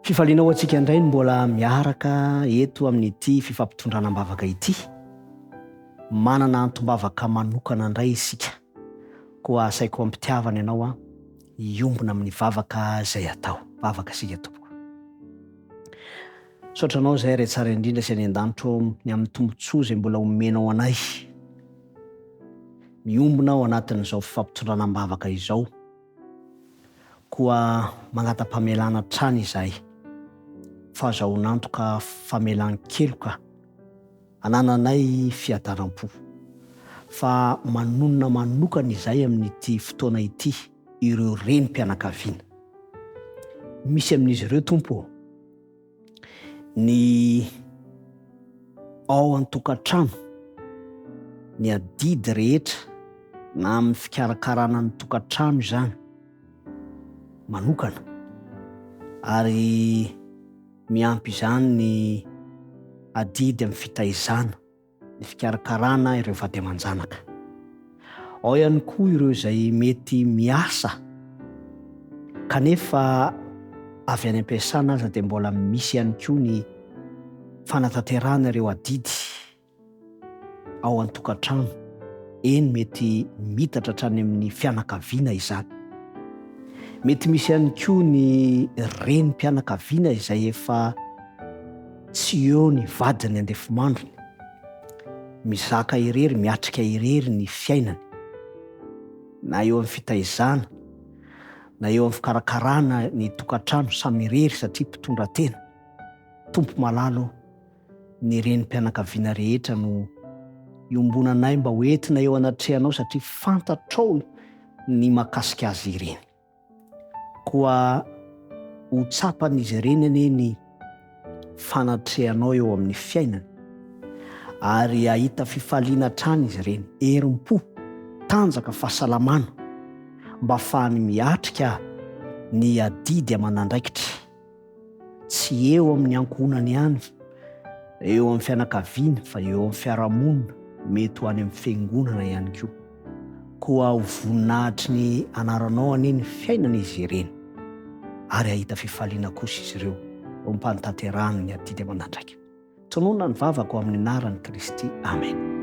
Fifaliana ho antsika indray ny mbola miaraka eto amin'ity fifampitondrana am-bavaka ity. Manana antom-bavaka manokana indray isika. Koa asaiko am-pitiavana ianao an, hiombona amin'ny vavaka izay atao. Vavaka isika tompoko. Misaotra anao izahay Ray tsara indrindra sy any an-danitra ô ny amin'ny tombontsoa izay mbola omenao anay miombona ao anatin'izao fifampitondrana am-bavaka izao. Koa mangata-pamelana hatrany izahay, fahazahoan'antoka famelan-keloka anananay fiadanam-po. Fa manonona manokana izahay amin'ity fotoana ity ireo renim-pianakaviana. Misy amin'izy ireo, Tompo ô, ny ao an-tokantrano, ny adidy rehetra na amin'ny fikarakarana ny tokantrano izany manokana ary miampy izany ny adidy amin'ny fitaizana. ny fikarakarana ireo vady aman-janaka. Ao ihany koa ireo izay mety miasa kanefa avy any am-piasana aza dia mbola misy ihany koa ny fanatanterahana ireo adidy ao an-tokantrano, eny mety mitatra hatrany amin'ny fianakaviana izany. Mety misy ihany koa ny renim-pianakaviana izay efa Tsy eo ny vadiny andefimandriny. Mizaka irery, miatrika irery ny fiainany. Na eo amin'ny fitaizana, na eo amin'ny fikarakarana ny tokantrano samy irery satria mpitondra tena. Tompo malala ô, ny renim-pianakaviana rehetra no iombonanay mba ho entina eo anatrehanao satria fantatrao ny mahakasika azy ireny. Koa ho tsapan'izy ireny anie ny fanatrehanao eo amin'ny fiainany, ary hahita fifaliana hatrany izy ireny, herim-po, tanjaka, fahasalamana, mba hahafahany miatrika ny adidy aman'andraikitra. Tsy eo amin'ny ankohonany ihany, eo amin'ny fianakaviany, fa eo amin'ny fiarahamonina, mety ho any amin'ny fiangonana ihany koa. Koa ho voninahitry ny anaranao anie ny fiainan'izy ireny, ary hahita fifaliana kosa izy ireo eo am-panatanterahany ny adidy aman'andraikiny. Tononina ny vavako amin'ny anaran'i Kristy. Amena.